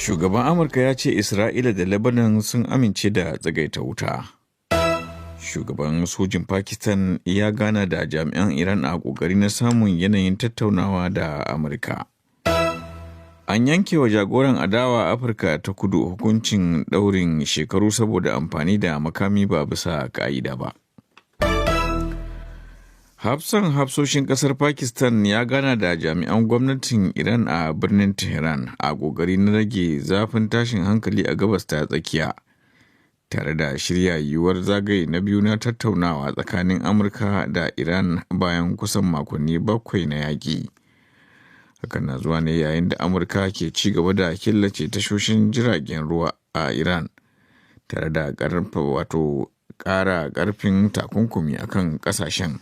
Shugaban Amurka ya ce Isra'ila da Lebanon sun amince da tsagaita wuta. Shugaban sojin Pakistan ya gana da jami'an Iran a ƙoƙari na samun yanayin tattaunawa da Amurka. An yanke wa jagoran adawa Afirka ta Kudu hukuncin ɗaurin shekaru saboda amfani da makami ba bisa ƙa'ida ba. Hafsan hafsoshin ƙasar Pakistan ya gana da jami'an gwamnatin Iran a birnin Tehran a ƙoƙari na rage zafin tashin hankali a Gabas ta Tsakiya, tare da shirya yiwuwar zagaye na biyu na tattaunawa tsakanin Amurka da Iran bayan kusan makonni 7 na yaƙi. Hakan na zuwa ne yayin da Amurka ke ci gaba da killace tashoshin jiragen ruwa a Iran, tare da wato ƙara ƙarfin takunkumi akan ƙasashen,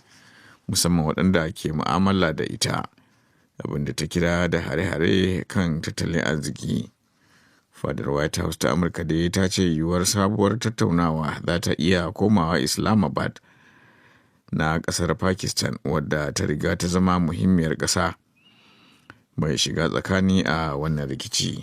musamman waɗanda ke mu'amala da ita, abinda ta kira da hare-hare kan tattalin arziki. Fadar White House ta Amurka dai ta ce yiwuwar sabuwar tattaunawa za ta iya komawa Islamabad na ƙasar Pakistan, wadda ta riga ta zama muhimmiyar ƙasa mai shiga tsakani a wannan rikici.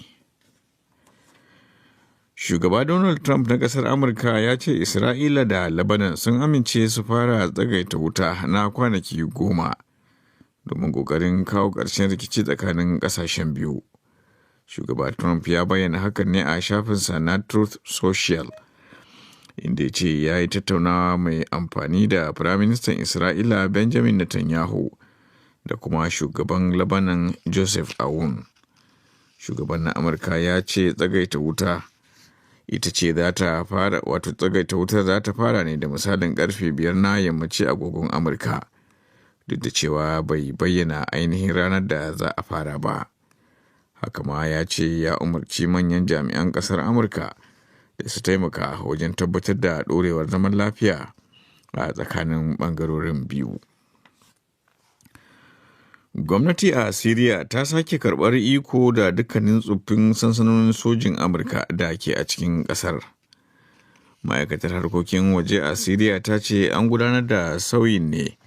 Shugaba Donald Trump na ƙasar Amurka ya ce Isra'ila da Lebanon sun amince su fara tsagaita wuta na kwanaki 10 domin ƙoƙarin kawo ƙarshen rikici tsakanin ƙasashen biyu. Shugaba Trump ya bayyana hakan ne a shafinsa na Truth Social, inda ya ce ya yi tattaunawa mai amfani da Firaministan Isra'ila Benjamin Netanyahu da kuma shugaban Lebanon Joseph Aoun. Shugaban na Amurka ya ce tsagaita wuta ita ce za ta fara, wato tsagaita wutar za ta fara ne da misalin karfe 5 na yammaci agogon Amurka, duk da cewa bai bayyana ainihin ranar da za a fara ba. Haka ma ya ce ya umarci manyan jami'an kasar Amurka da su taimaka wajen tabbatar da ɗorewar zaman lafiya a tsakanin ɓangarorin biyu. Gwamnati a Siriya ta sake karɓar iko da dukkanin tsoffin sansanonin sojin Amurka da ke a cikin ƙasar. Ma'aikatar harkokin waje a Siriya ta ce an gudanar da sauyin ne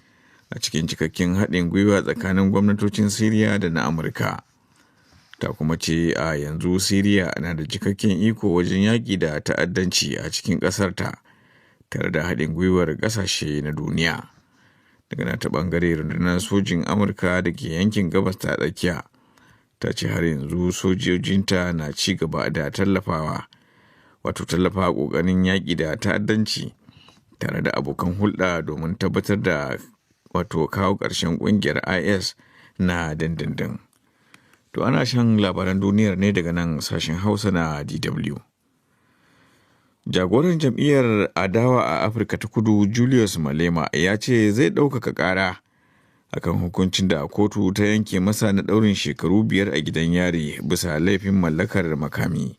a cikin cikakken haɗin gwiwa tsakanin gwamnatocin Siriya da na Amurka. Ta kuma ce a yanzu Siriya na da cikakken iko wajen yaƙi da ta'addanci a cikin ƙasarta, tare da haɗin gwiwar ƙasashe na duniya. Daga nata ɓangare, rundunar sojin Amurka da ke yankin Gabas ta Tsakiya ta ce har yanzu sojojinta na ci gaba da tallafawa, wato tallafawa ƙoƙarin yaƙi da ta'addanci tare da abokan hulɗa domin tabbatar da wato kawo ƙarshen ƙungiyar IS na dindindin. To, ana shan labaran duniyar ne daga nan sashen Hausa na DW. Jagoran jam'iyyar adawa a Afirka ta Kudu Julius Malema ya ce zai ɗaukaka ƙara akan hukuncin da kotu ta yanke masa na ɗaurin shekaru 5 a gidan yari bisa laifin mallakar makami.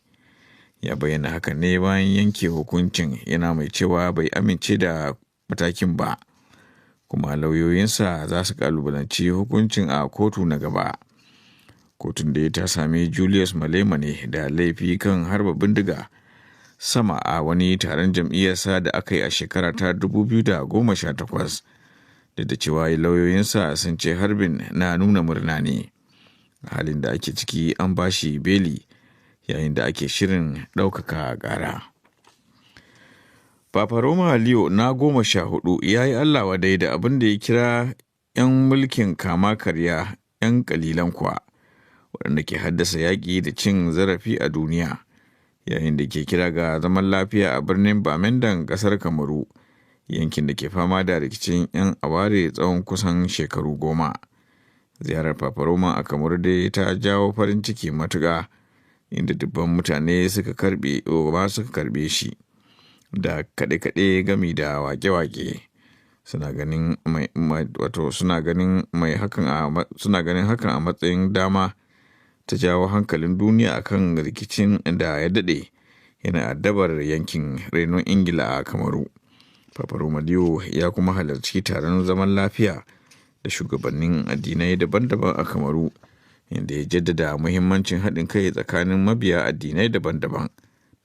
Ya bayyana hakan ne bayan yanke hukuncin, yana mai cewa bai amince da matakin ba, kuma lauyoyinsa za su kalubalanci hukuncin a kotu na gaba. Kotun da ta sami Julius Malema ne da laifi kan harba bindiga sama a wani taron jam'iyyarsa da aka yi a shekara ta 2018, da da cewa lauyoyinsa sun ce harbin na nuna murna ne. Halin da ake ciki, an bashi beli yayin da ake shirin ɗaukaka ƙara. Papa Roma Leo na 14 ya yi Allah wadai da abin da ya kira 'yan mulkin kama karya 'yan kalilan kwa waɗanda ke haddasa yaƙi da cin zarafi a duniya, yayin da ke kira ga zaman lafiya a birnin Bamendan ƙasar Kamaru, yankin da ke fama da rikicin 'yan aware tsawon kusan shekaru 10. Ziyarar Papa Roma a Kamaru dai ta jawo farin ciki matuƙa, inda dubban mutane suka karbe ba suka karbe shi da kaɗe-kaɗe gami da wake-wake, suna ganin mai wato suna ganin hakan a matsayin dama ta jawo hankalin duniya akan rikicin da ya daɗe yana addabar yankin renon Ingila a Kamaru. Papa Roma Leo ya kuma halarci taron zaman lafiya da shugabannin addinai daban-daban a Kamaru, inda ya jaddada muhimmancin haɗin kai tsakanin mabiya addinai daban-daban,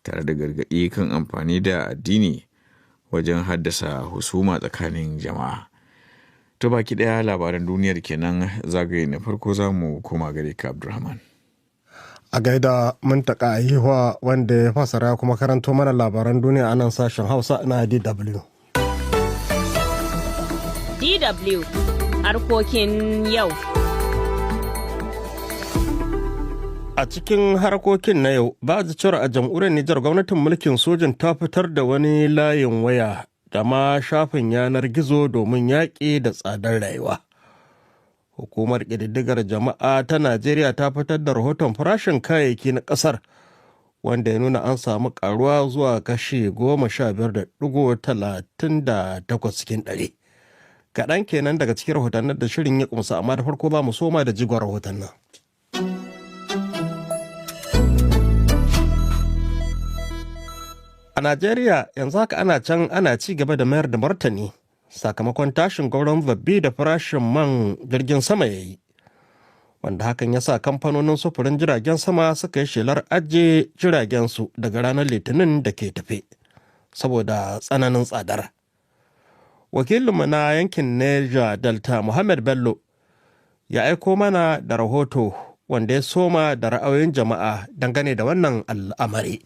tare da gargaɗi kan amfani da addini wajen haddasa husuma tsakanin jama'a. To, baki ɗaya labaran duniyar kenan zagaye na farko. Za mu koma gare ka, Abdulrahman. A gaida Muntaka Ahiwa wanda ya fasara kuma karanto mana labaran duniya a nan sashen Hausa na DW. DW harkokin yau. A cikin harkokin na yau, ba a cewar a jamhuriyar Nijar gwamnatin mulkin sojin ta fitar da wani layin waya da ma shafin yanar gizo domin yaƙi da tsadar rayuwa. Hukumar ƙididdigar jama'a ta Najeriya ta fitar da rahoton farashin kayayyaki na ƙasar wanda ya nuna an samu ƙaruwa zuwa kashi 15.38 cikin ɗari. Kaɗan kenan daga cikin rahotannin da shirin ya kumsa, amma da farko ba mu soma da jigon rahotannin. A Najeriya yanzu haka ana can ana ci gaba da mayar da martani sakamakon tashin gwauron babbi da farashin man jirgin sama ya yi. Wanda hakan ya sa kamfanonin sufurin jiragen sama suka yi shelar ajiye jiragensu daga ranar Litinin da ke tafe saboda tsananin tsadar. Wakilinmu na yankin Neja Delta, Muhammad Bello, ya aiko mana da rahoto wanda ya soma da ra'ayoyin jama'a dangane da wannan al'amari.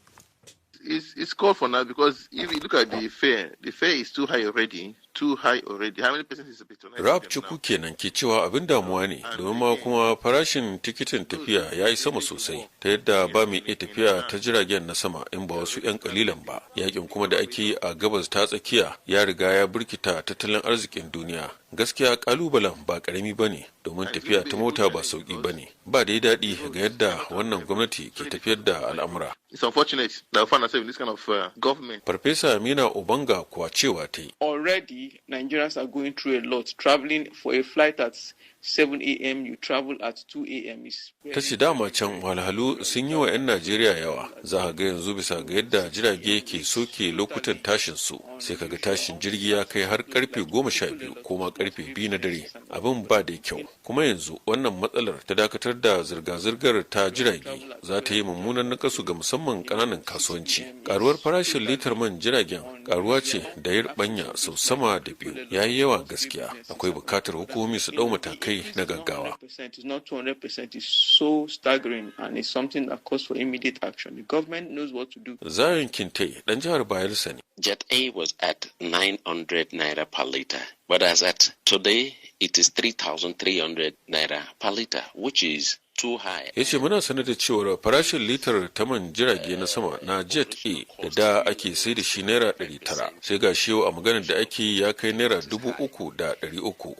It's called for now because if you look at the fare is too high already. Too high already. How many percent is patronizing Rab them Chukwu now? kenan ke cewa abin damuwa ne, domin ma kuma farashin tikitin tafiya ya yi sama sosai ta yadda ba mu iya tafiya ta jiragen na sama in ba wasu 'yan kalilan ba. Yakin kuma da ake yi a Gabas ta Tsakiya ya riga ya burkita tattalin arzikin duniya. Gaskiya kalubalen ba karami ba ne, domin tafiya ta mota ba sauki ba ne. Ba dai daɗi ga yadda wannan gwamnati ke tafiyar da al'amura. It's unfortunate that we find ourselves in this kind of government. Farfesa Mina Obanga kuwa cewa ta yi. Already, Nigerians are going through a lot. Traveling for a flight at 7 a.m., you travel at 2 a.m. Is Ta ce dama can wahalhalu sun yi wa 'yan Najeriya yawa. Za ka ga yanzu bisa ga yadda jirage ke soke lokutan tashin su, sai kaga tashin jirgi ya kai har karfe 12 ko ma karfe 2 na dare. Abin ba da kyau. Kuma yanzu wannan matsalar ta dakatar da zirga-zirgar ta jirage za ta yi mummunan nakasu ga musamman kananan kasuwanci. Karuwar farashin litar man jiragen karuwa ce da ya rubanya sau sama da biyu. Ya yi yawa gaskiya. Akwai bukatar hukumomi su ɗau matakai na gaggawa. 100%, it's not 200%, it's so staggering and it's something that calls for immediate action. The government knows what to do. Zion Kinte ɗan jihar Bayelsa ne. Jet A was at 900 naira per liter, but as at today, it is 3,300 naira per liter, which is too high. Ya ce muna sanar da cewar farashin litar ta man jirage na sama na Jet A da da ake sai da shi naira 900, sai ga shi yau a maganar da ake yi ya kai naira 3,300,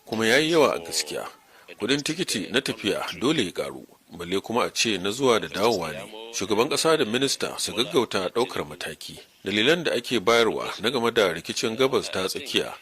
kuma ya yi yawa a gaskiya. Kudin tikiti na tafiya dole ya karu, balle kuma a ce na zuwa da dawowa ne. Shugaban kasa da minista su gaggauta daukar mataki. Dalilan da ake bayarwa na game da rikicin Gabas ta Tsakiya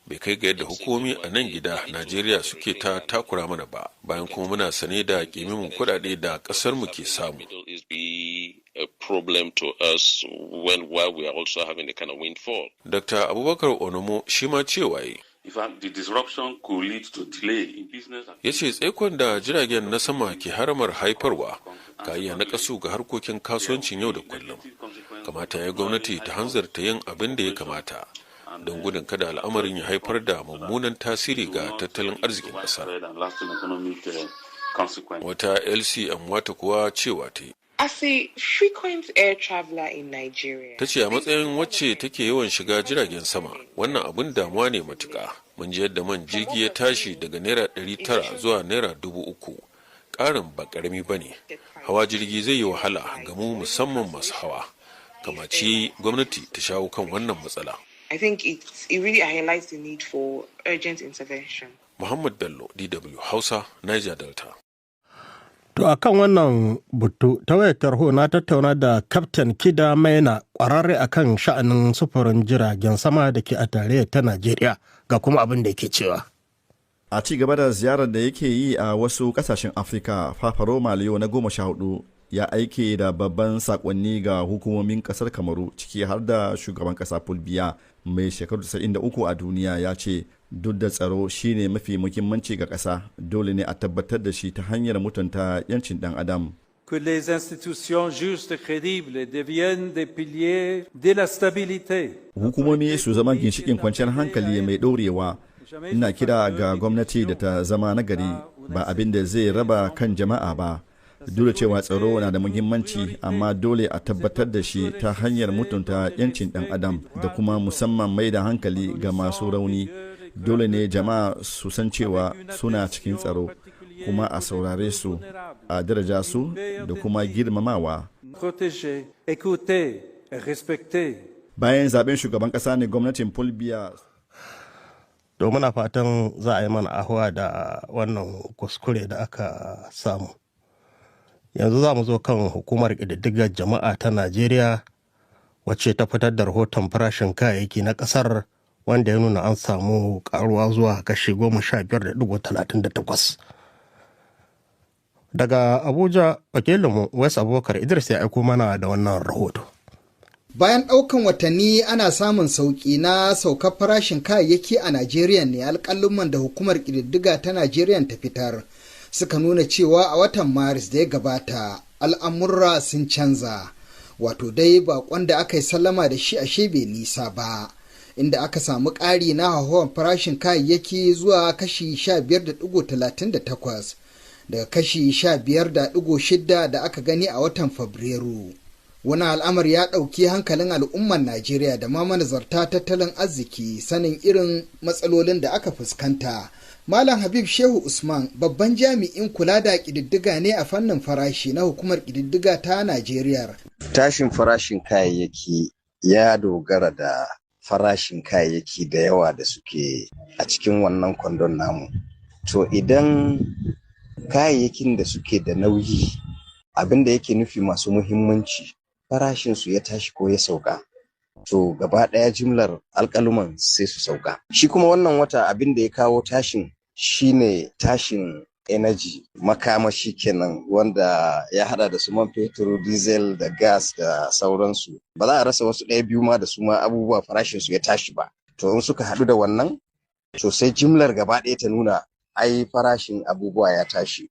bai kai ga yadda hukumomi a nan gida Najeriya suke ta takura mana ba, bayan kuma muna sane da kimimin kuɗaɗe da ƙasar mu ke samu. Middle East be a problem to us when while we are also having a kind of windfall. Dr. Abubakar Onomo shi ma cewa yi. In fact, the disruption could lead to delay in business. Ya ce tsaikon da jiragen na sama ke haramar haifarwa ka iya nakasu ga harkokin kasuwancin yau da kullum. Kamata ya gwamnati ta hanzarta yin abin da ya kamata don gudun kada al'amarin ya haifar da mummunan tasiri ga tattalin arzikin ƙasar. Widespread and lasting economic consequences. Wata LC wata kuwa cewa ta yi. As a frequent air traveler in Nigeria, Ta ce a matsayin wacce take yawan shiga jiragen sama, wannan abin damuwa ne matuƙa. Mun ji yadda man jirgi ya tashi daga naira 900 zuwa naira 3,000. Ƙarin ba ƙarami ba ne. Hawa jirgi zai yi wahala ga mu, musamman masu hawa. Kamaci gwamnati ta shawo kan wannan matsala. I think it really highlights the need for urgent intervention. Muhammad Bello, DW Hausa, Niger Delta. To a kan wannan batu ta wayar tarho na tattauna da Kaftan Kida Maina, ƙwararre a kan sha'anin sufurin jiragen sama da ke a tarayyar ta Najeriya, ga kuma abin da yake cewa. A ci gaba da ziyarar da yake yi a wasu kasashen Afirka, Papa Roma Leo na 14 ya aike da babban sakonni ga hukumomin kasar Kamaru, ciki har da shugaban kasa Paul Biya mai shekaru 93 a duniya. Ya ce duk da tsaro shine mafi muhimmanci ga kasa, dole ne a tabbatar da shi ta hanyar mutunta 'yancin dan adam. Que les institutions justes et crédibles deviennent des piliers de la stabilité. Hukumomi su zama ginshikin kwanciyar hankali mai ɗorewa. Ina kira ga gwamnati da ta zama nagari, ba abin da zai raba kan jama'a ba. Duk da cewa tsaro na da muhimmanci, amma dole a tabbatar da shi ta hanyar mutunta 'yancin ɗan adam da kuma musamman mai da hankali ga masu rauni. Dole ne jama'a su san cewa suna cikin tsaro, kuma a saurare su, a daraja su da kuma girmamawa. Protégés, écoutés et respectés. Bayan zaben shugaban kasa ne gwamnatin Paul Biya Domin a fatan za a yi mana ahuwa da wannan kuskure da aka samu. Yanzu za mu zo kan Hukumar Ƙididdigar Jama'a ta Najeriya, wacce ta fitar da rahoton farashin kayayyaki na ƙasar, wanda ya nuna an samu karuwa zuwa kashi 15.38. Daga Abuja, wakilinmu Wes Abubakar Idris ya aiko mana da wannan rahoto. Bayan ɗaukan watanni ana samun sauƙi na saukar farashin kayayyaki a Najeriya ne, alƙaluman da Hukumar Ƙididdiga ta Najeriya ta fitar suka nuna cewa a watan Maris da ya gabata al'amurra sun canza. Wato dai bakon da aka yi sallama da shi ashe bai nisa ba, inda aka samu ƙari na hauhawar farashin kayayyaki zuwa kashi 15.38 daga kashi 15.6 da aka gani a watan Fabrairu. Wani al'amari ya ɗauki hankalin al'ummar Najeriya da ma manazarta tattalin arziki sanin irin matsalolin da aka fuskanta. Malam Habib Shehu Usman babban jami'in kula da ƙididdiga ne a fannin farashi na Hukumar Ƙididdiga ta Najeriya. Tashin farashin kayayyaki ya dogara da farashin kayayyaki da yawa da suke a cikin wannan kwandon namu. To, idan kayayyakin da suke da nauyi, abin da yake nufi masu muhimmanci, farashinsu ya tashi ko ya sauka, to gaba ɗaya jimlar alƙaluman sai su sauka. Shi kuma wannan wata, abin da ya kawo tashin shine tashin energy, makamashi kenan, wanda ya hada da su man fetur, diesel da gas da sauransu. Ba za a rasa wasu ɗaya biyu ma da su ma abubuwa farashinsu ya tashi ba. To, in suka haɗu da wannan, to sai jimlar gaba ɗaya ta nuna ai farashin abubuwa ya tashi.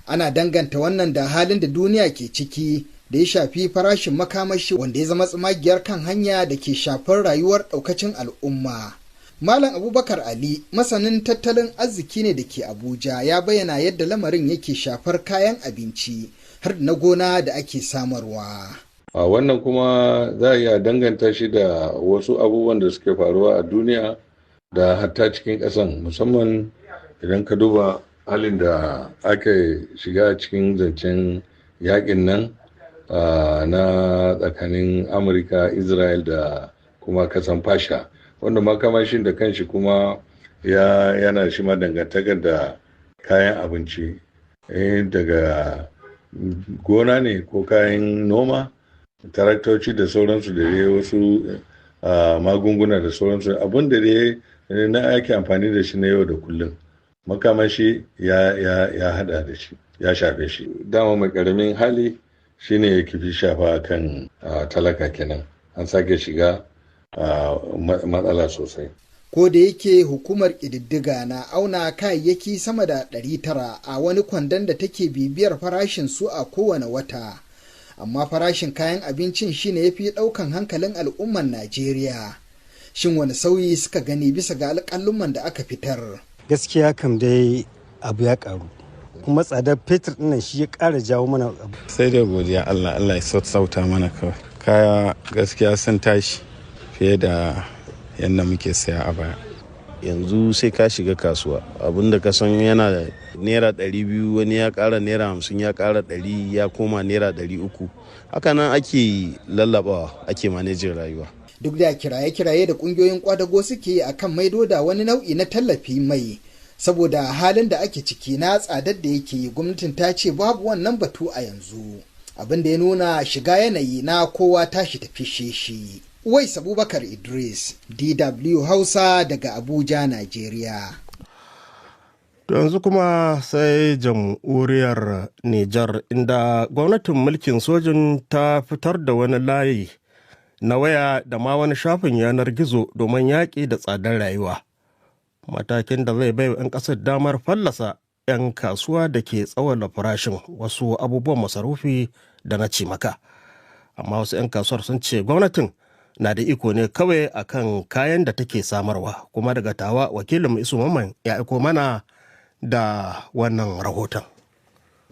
Ana danganta wannan da halin da duniya ke ciki da ya shafi farashin makamashi, wanda ya zama tsumagiyar kan hanya da ke shafar rayuwar ɗaukacin al'umma. Malam Abubakar Ali masanin tattalin arziki ne da ke Abuja, ya bayyana yadda lamarin yake shafar kayan abinci har na gona da ake samarwa. A wannan kuma za a iya danganta shi da wasu abubuwan da suke faruwa a duniya da hatta cikin ƙasan, musamman idan ka duba halin da aka shiga cikin zancen yakin nan na tsakanin Amurka, Israel da kuma kasan Fasha, wanda makamashin da kanshi kuma ya yana shi ma dangantakar da kayan abinci daga gona ne ko kayan noma, taraktoci da sauransu, da dai wasu magunguna da sauransu, abin da dai na ake amfani da shi na yau da kullum, makamashi ya hada da shi, ya shafe shi. Dama mai karamin hali shine ya kifi shafa kan talaka kenan. An sake shiga matsala sosai. Ko da yake Hukumar Ƙididdiga na auna kayayyaki sama da 900 a wani kwandon da take bibiyar farashin su a kowane wata, amma farashin kayan abincin shine ya fi ɗaukan hankalin al'ummar Najeriya. Shin wani sauyi suka gani bisa ga alƙaluman da aka fitar? Gaskiya kam dai abu ya karu, kuma tsadar fetur ɗinnan shi ya ƙara jawo mana abu. Sai dai godiya Allah, Allah ya sauta mana kawai. Kaya gaskiya sun tashi fiye da yadda muke saya a baya. Yanzu sai ka shiga kasuwa, abinda ka san yana naira 200, wani ya ƙara naira 50, ya ƙara 100, ya koma naira 300. Haka nan ake lallabawa, ake manejin rayuwa. Duk da kiraye-kiraye da kungiyoyin kwadago suke yi akan maido da wani nau'i na tallafi mai saboda halin da ake ciki na tsadar da yake, gwamnatin ta ce babu wannan batu a yanzu, abin da ya nuna shiga yanayi na kowa tashi tafi shi. Uwais Abubakar Idris, DW Hausa, daga Abuja, Najeriya. To, yanzu kuma sai Jamhuriyar Nijar, inda gwamnatin mulkin sojin ta fitar da wani layi na waya da ma wani shafin yanar gizo domin yaƙi da tsadar rayuwa. Matakin da zai bai 'yan ƙasar damar fallasa 'yan kasuwa da ke tsawala farashin wasu abubuwan masarufi da na cimaka. Amma wasu 'yan kasuwar sun ce gwamnatin na da iko ne kawai akan kayan da take samarwa. Kuma daga Tawa, wakilin Isu Mamman ya aiko mana da wannan rahoton.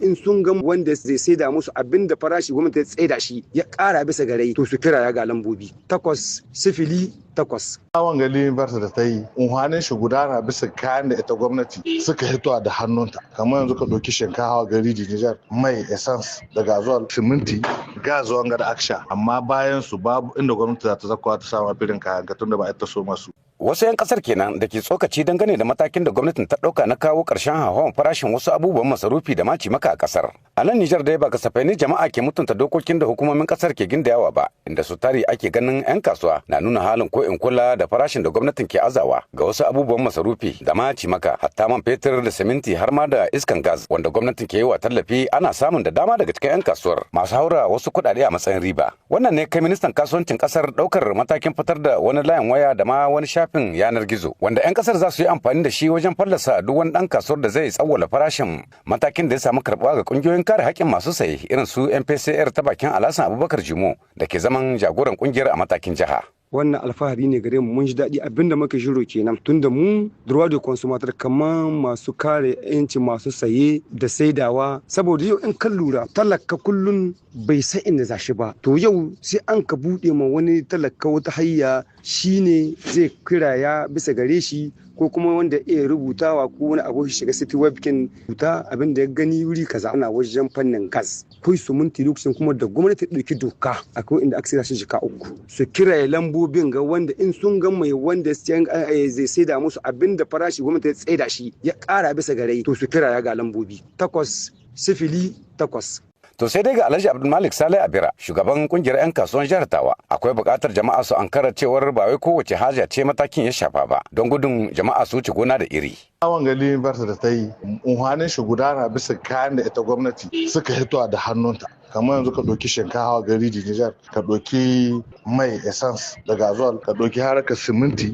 In sun ga wanda zai saida musu abin da farashi gwamnati ya tsaida shi ya ƙara bisa gare, to su kira ya ga lambobi 808. Awon gali barta da ta yi unhwanin shi gudana bisa kayan da ita gwamnati suka hito da hannunta, kamar yanzu ka ɗauki shinkawa gari Nijar, mai, essence da gazuwal, siminti, gas wanga da aksha, amma bayan su babu inda gwamnati za ta zakwa ta samu firin kayan ka tunda ba ita so masu. Wasu 'yan kasar kenan da ke tsokaci dangane da matakin da gwamnatin ta ɗauka na kawo ƙarshen hauhawar farashin wasu abubuwan masarufi da maci maka a kasar. A nan Nijar dai ba kasafai ne jama'a ke mutunta dokokin da hukumomin kasar ke gindayawa ba, inda su tari ake ganin 'yan kasuwa na nuna halin ko in kula da farashin da gwamnatin ke azawa ga wasu abubuwan masarufi da maci maka, hatta man fetur da siminti har ma da iskan gas wanda gwamnatin ke yi wa tallafi. Ana samun da dama daga cikin 'yan kasuwar masu haura wasu kuɗaɗe a matsayin riba. Wannan ne kai ministan kasuwancin kasar ɗaukar matakin fitar da wani layin waya da ma wani shafin yanar gizo wanda 'yan kasar za su yi amfani da shi wajen fallasa duk wani dan kasuwar da zai tsawwala farashin, matakin da ya samu karbuwa ga kungiyoyin kare haƙƙin masu saye irin su MPCR, ta bakin Alhassan Abubakar Jimo da ke zaman jagoran kungiyar a matakin jiha. Wannan alfahari ne gare mu, mun ji daɗi. Abinda muka shiro kenan, tunda mu droit de consommateur, kamar masu kare yanci masu saye da saidawa, saboda yau in kan lura, talaka kullun bai san inda za shi ba. To yau sai an ka buɗe ma wani talaka wata hayya, shine zai kiraya bisa gare shi, ko kuma wanda iya rubutawa ko wani abu, shiga site web kin rubuta abin da ya gani wuri kaza. Ana wajen fannin gas, kai sumunti, lokacin kuma da gwamnati ɗauki doka, akwai inda aka saida shi jika 3. Su kiraye lambobin ga wanda in sun ga mai wanda zai saida musu abin da farashi gwamnati ya tsaida shi ya ƙara bisa gare, to su kiraya ga lambobi 808. To sai dai ga Alhaji Abdulmalik Saleh Abira, shugaban kungiyar 'yan kasuwan jihar Tawa, akwai buƙatar jama'a su ankara cewar ba wai kowace haja ce matakin ya shafa ba, don gudun jama'a su wuce gona da iri. Awon gali barta da ta yi unhwanin shi gudana bisa kayan da ita gwamnati suka hito da hannunta, kamar yanzu ka ɗauki shinkawa gari Nijar, ka ɗauki mai, essence da gazuwal, ka ɗauki harkar siminti,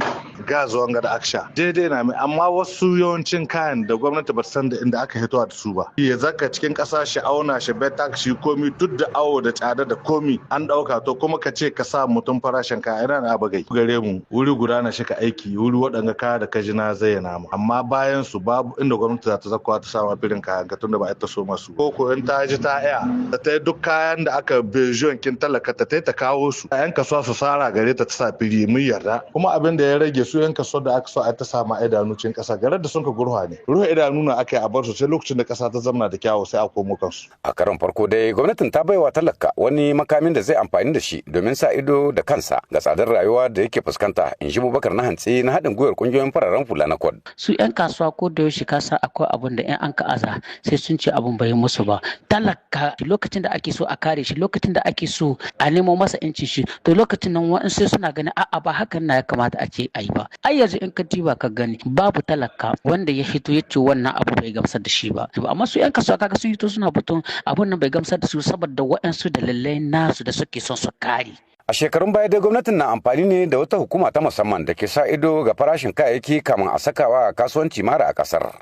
gas wanga da aksha, daidai na mai. Amma wasu yawancin kayan da gwamnati ba san da inda aka hito da su ba, ya zaka cikin ƙasa shi auna shi beta shi komi, duk da awo da tsada da komi an ɗauka, to kuma ka ce ka sa mutum farashin kaya yana na bagai gare mu. Wuri guda na shi ka aiki wuri waɗanga kaya da ka ji na zayyana mu, amma bayan su babu inda gwamnati za ta zakwa ta samu firin kayan ka tunda ba ita so masu ko ko in ta ji ta iya ta ta duk kayan da aka bejon kin talaka ta ta kawo su, yan kasuwa su sara gare ta ta sa firi, mun yarda. Kuma abin da ya rage su yan kasuwa da aka so a ta sama idanu cikin kasa gare da sun ka gurha ne ruwa idanu na aka yi a bar su, sai lokacin da kasa ta zamna da kyawu sai a komo kansu. A karon farko dai gwamnatin ta baiwa talaka wani makamin da zai amfani da shi domin sa ido da kansa ga tsadar rayuwa da yake fuskanta, in ji Bubakar na hantsi na haɗin gwiwar kungiyoyin fararen hula na kod. Su 'yan kasuwa ko da yaushe ka san akwai abun da 'yan an ka aza sai sun ce abun bai musu ba. Talaka lokacin da ake so a kare shi, lokacin da ake so a nemo masa yancin shi, to lokacin nan wa'ansu suna ganin a'a, ba hakan na ya kamata a ce ayi ba. Ai yanzu in ka diba ka gani, babu talaka wanda ya hito ya ce wannan abu bai gamsar da shi ba, amma su 'yan kasuwa kaga sun hito suna batun abun nan bai gamsar da su saboda wa'ansu dalilai nasu da suke son su kare. A shekarun baya dai gwamnatin na amfani ne da wata hukuma ta musamman da ke sa ido ga farashin kayayyaki kamun a sakawa kasuwanci mara a kasar.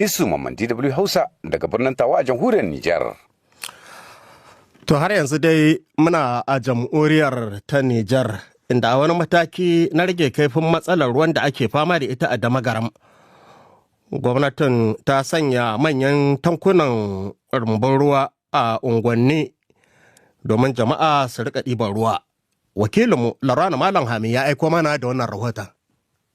Isu Mamman, DW Hausa, daga birnin Tawa a jamhuriyar Nijar. To har yanzu dai muna a jamhuriyar ta Nijar, inda a wani mataki na rage kaifin matsalar ruwan da ake fama da ita a Damagaram. Gwamnatin ta sanya manyan tankunan rumbun ruwa a unguwanni domin jama'a su rika ɗiban ruwa. Wakilinmu Larwana Malam Hami ya aiko mana da wannan rahoton.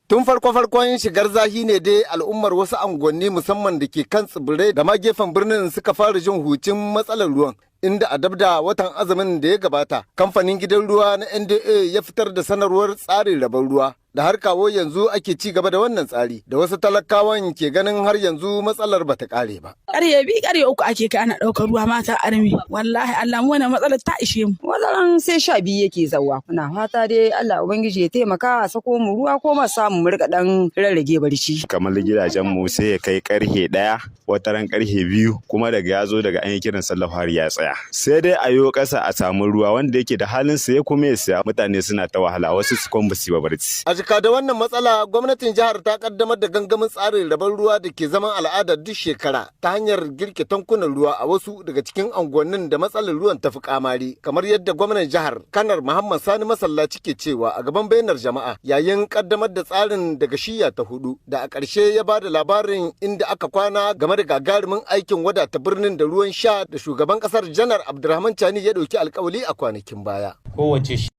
Tun farko-farkon shigar zahi ne dai al'ummar wasu unguwanni, musamman da ke kan tsibirai da ma gefen birnin, suka fara jin hucin matsalar ruwan. Inda a dabda watan azumin da ya gabata, kamfanin gidan ruwa na NDA ya fitar da sanarwar tsarin rabon ruwa. Da har kawo yanzu ake ci gaba da wannan tsari, da wasu talakawan ke ganin har yanzu matsalar bata kare ba. 2:00, 3:00 ake kai ana ɗaukar ruwa, mata armi. Wallahi Allah, mu wannan matsalar ta ishe mu. Wataran sai 12 yake zawa. Muna fata dai Allah Ubangiji ya taimaka a sako mu ruwa, ko ma samu mu rika dan rarrage barci. Kamar gidajen mu sai ya kai 1:00, wataran 2:00, kuma daga ya zo daga an yi kiran sallah har ya tsaya. Sai dai a yo ƙasa a samu ruwa, wanda yake da halin saye kuma ya siya. Mutane suna ta wahala, wasu su kwan ba barci. A Fafutuka da wannan matsala, gwamnatin jihar ta kaddamar da gangamin tsarin rabon ruwa da ke zaman al'adar duk shekara ta hanyar girke tankunan ruwa a wasu daga cikin unguwannin da matsalar ruwan ta fi kamari, kamar yadda gwamnan jihar Kanar Muhammad Sani Masallaci ke cewa a gaban bainar jama'a yayin kaddamar da tsarin daga shiya ta hudu, da a ƙarshe ya ba da labarin inda aka kwana game da gagarumin aikin wadata birnin da ruwan sha da shugaban ƙasar Janar Abdulrahman Chani ya ɗauki alkawali a kwanakin baya. Kowace